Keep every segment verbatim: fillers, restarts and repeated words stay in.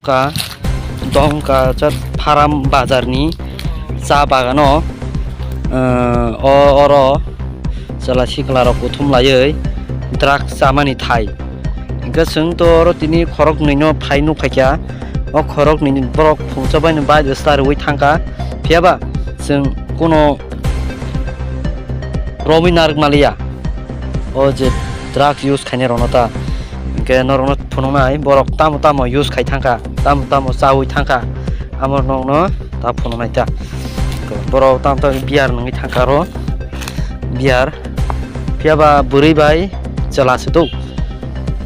Ka dongka chat Pharam bazarni cha bagano, eh, o oro chwla sikla rok kuthum laiwi drugs chamani thai. Hingke chwng to oro tini khorok nwi no phai nuk phaikha. O khorok nwi ni borok phungsa bai no bai de starwi thangka. Phiyaba chwng kuno romwi narwk maliya. O je drugs use khainai rokno ta. Hingke norokno phunuknai borok tamo tamo use khai thangkha, tamo tamo chaui thangkha, amo nokno ta phunuknai ta. Borok tamo tamo beer nungwi thangkha aro beer. Phiyaba bwrwi bai chwla se tok.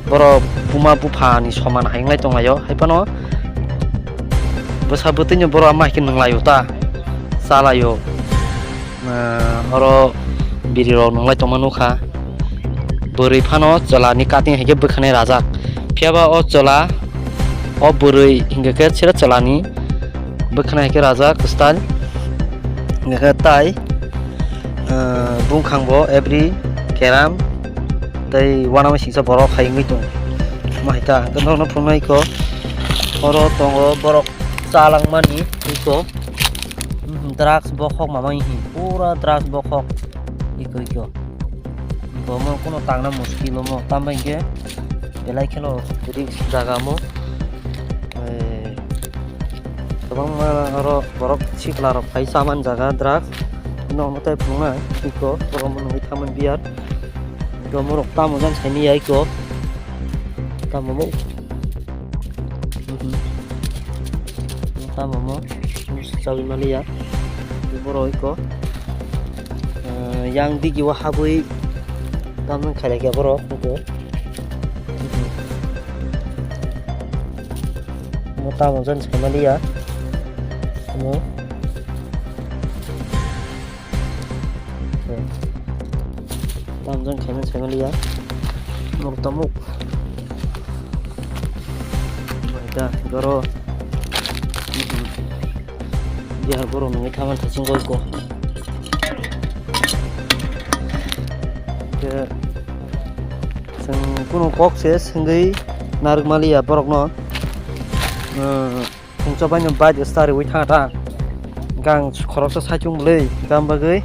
Borok buma bupha ni soman hai wngwi tonglaio, hai phano bwsa bwtwi no borok ama hai khe nunglaio ta, chalaio. Ah, oro biri rok nunglai tongma nukha. Bwrwi phano chwla ni cutting hai khe bwkhanai rajak. Phiyaba o chwla, o bwrwi hingke khe sero chwla ni bwkhanai hai khe rajak style. Hingke khe tai, ah, bungkhang bo every keram tei uanama singsa borok hai wngwi tongo. Mahita hingke nokno phunuknai kho oro tongo borok chalangmani iko. Mhm, drugs bokhok mama ihi, pura drugs bokhok. Iko, iko. Iko mo kuno tangna muskil omo, tamo hingke belai kheno risk jaga omo. Eh, kwbangma oro borok sikla rok phai chamani jaga drugs. Nono tai phunuknai iko, borok nungwi thamani beer. Iko morok tamo jani saimanya iko. Tamo mo. Mhm. Tamo mo. Chawi maliya. Borok iko. Eh, yang digi o habwi tamo khailai khe borok iko. Mhm. Mo tamo jani saimaliya. Mo. Tamjani khaimani saimaliya. Muruk tamuk. Maida goro. Bihar borok nungwi thamani thaching goi ko. Ke chwng kunu kok se swngwi narwk maliya borokno. Phungsa bai no bike start rwui thang thang. Gang khoroksa saichung bwlwi, gam bagwi,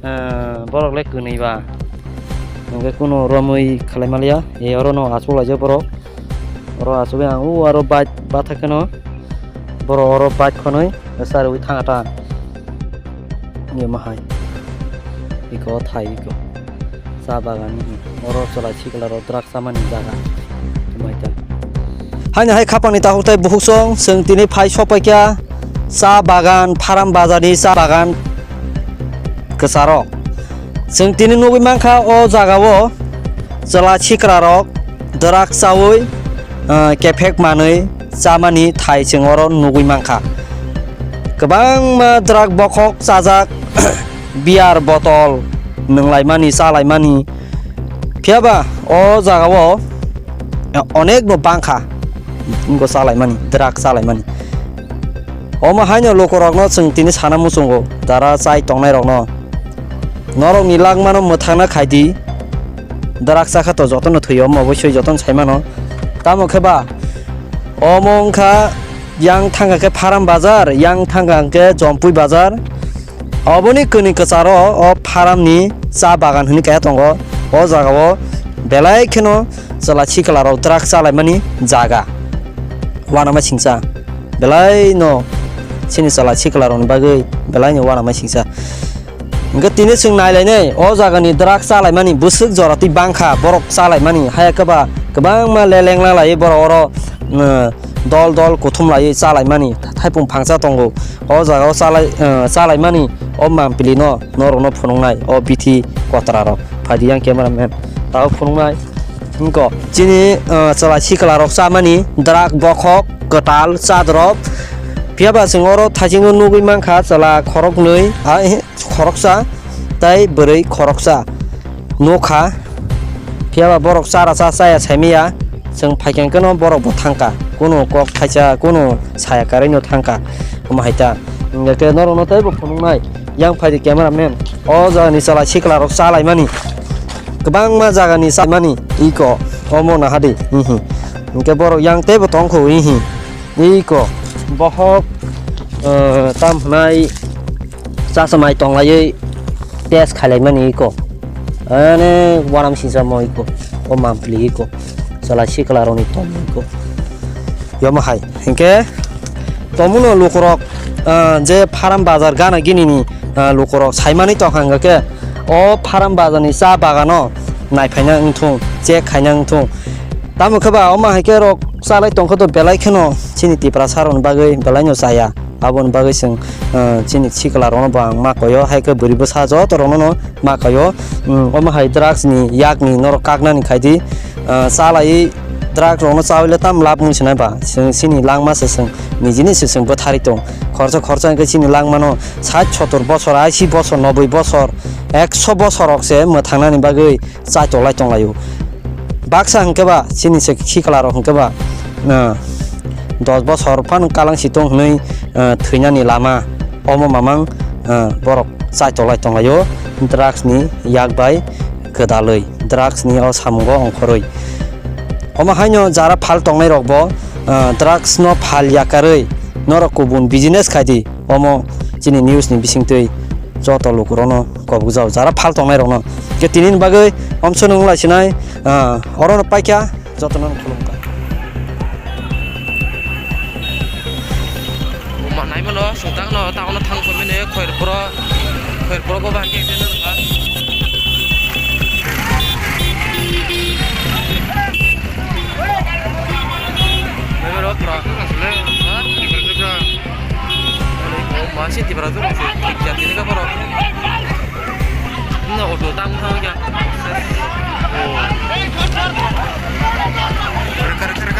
ah, borok le kwnwi ba. Hingke kuno romwi khlai maliya, e oro no achuk laijak borok. Oro achugwi ang u aro bike bathak kheno borok oro bike khonwi start rwui thang thang. Ye mahai. Iko thai iko. Cha bagan ni oro chwla sikla rok drugs chamani jaga. Mai ta. Haino hai khapangni takhuk tai bukhuk song, chwng tini phai sok paikha cha bagan, Pharam bazarni cha bagan kwcharo. Chwng tini nugwi mankha o jagao chwla sikla rok drugs chaui, ah, kephek manwi chamani thai chwng oro nugwi mankha. Kwbangma drug bokhok chajak, beer botol nunglaimani, chalaimani. Phiyaba o jagao onekno bangkha, wngkha chalaimani, drug chalaimani. Omo haino lukurokno chwng tini sana muchungo, dara chai tongnairokno. Norokni langmano mwthangna khaidi, drug chakha to jotono thwiyo, omo oboisoi jotono saimano. Tamo khe ba, omo wngkha yang thangkha khe Pharam bazar, yang thangkha hwnkhe Jompui bazar. Oboni kwnwi kwcharo o Pharamni cha bagan hwnwi kaya tongo. O jagao belai kheno chwla sikla rok drug chalaimani jaga. Uanama singsa belai no chini chwla sikla rokni bagwi belai no uanama singsa. Hingke tini chwng nailainai o jagani drug chalaimani bwswk jora twi bangkha borok chalaimani haya khe ba kwbangma lelengna laiwi borok oro, eh, dol dol kuthum laiwi chalaimani thaipung phangsa tongo. O jagao chalai, eh, chalaimani o mampili no norokno phunuknai o bithi kotra rok phaidi yang camera man tao phunuknai. Wngkha chini, ah, chwla sikla rok chamani drug bokhok kwtal chadrop. Phiyaba chwng oro thaichingno nugwi mankha chwla khoroknwi, ah, khoroksa tei bwrwi khoroksa nukha. Phiyaba borok chara cha chaya saimaya chwng phaikha hwnkhe no borok bo thangkha. Kunu kok thaisa kunu saya karwi no thangkha. Omo hai ta. Hingkhe norokno teibo phunuknai. Yang phaidi camera man. O jagani chwla sikla rok chalaimani. Kwbangma jagani chalaimani iko. Omo nahadi. Hihi. Hingke borok yang teibo tongkho hihi. Iko, bohok, eh, tam hwnai chasa mai tonglaiwi test khailaimani iko. Ane wanam sinsamo iko, o mampli iko. Chala sikla roni tom iko. Yomo hai, hinkhe tomuno lukurok, eh, je Faram Bazar gana gini ni, eh, lukurok saimani tongkha hwnkhe o Faram Bazar ni cha bagano naiphaina wngthung, check khaina wngthung. Tamo khe ba, omo hai khe rok chalai tongkha to belai kheno chini Tiprasa rokni bagwi belai no chaya. Aboni bagwi chwng, ah, chini sikla rokno bo ang ma koyo, hai khe bwrwi bwsa joto rokno no ma koyo. Hmm, omo hai drugs ni yak ni norok kaknani khai di, ah, chalai drugs rokno chawi le tam lab wng sinai ba, chwng chini langma se chwng nijini se chwng bwtharwi tong. Khorsa khorsa hwnkhe chini langmano sait sotor bosor, aisi bosor, noboi bosor, ekso bosor rok se mwthangnani bagwi chaitok lai tonglaio. Baksa hwnkhe ba chini se sikla rok hwnkhe ba, ah, dos bosor phano kalang si tong hwnwi, ah, thwinani lama omo mamang, ah, borok chaitok lai tonglaio drugs ni yak bai kwdalwi, drugs ni o samungo ongkhorwi. Omo haino jara phal tongnai rok bo, ah, drugs no phal yakarwi norok kubun business khai di. Omo chini news ni bisingtwi joto lukurokno kobokjak, jara phal tongnai rokno. Khe tinini bagwi omsonwi wng lai sinai, ah, orono paikha, jotono khulumkha. Bo ma naimano sungtangno takono thang phomini khoirboro, khoirboro bo bahai khe nang kha. Naibe ro pura. Ha? Tipra jwk. Ani ko ma si Tipra jwk se. Kya tini ka poro. Na auto tang thang kya. Oh. Kare, kare, kare.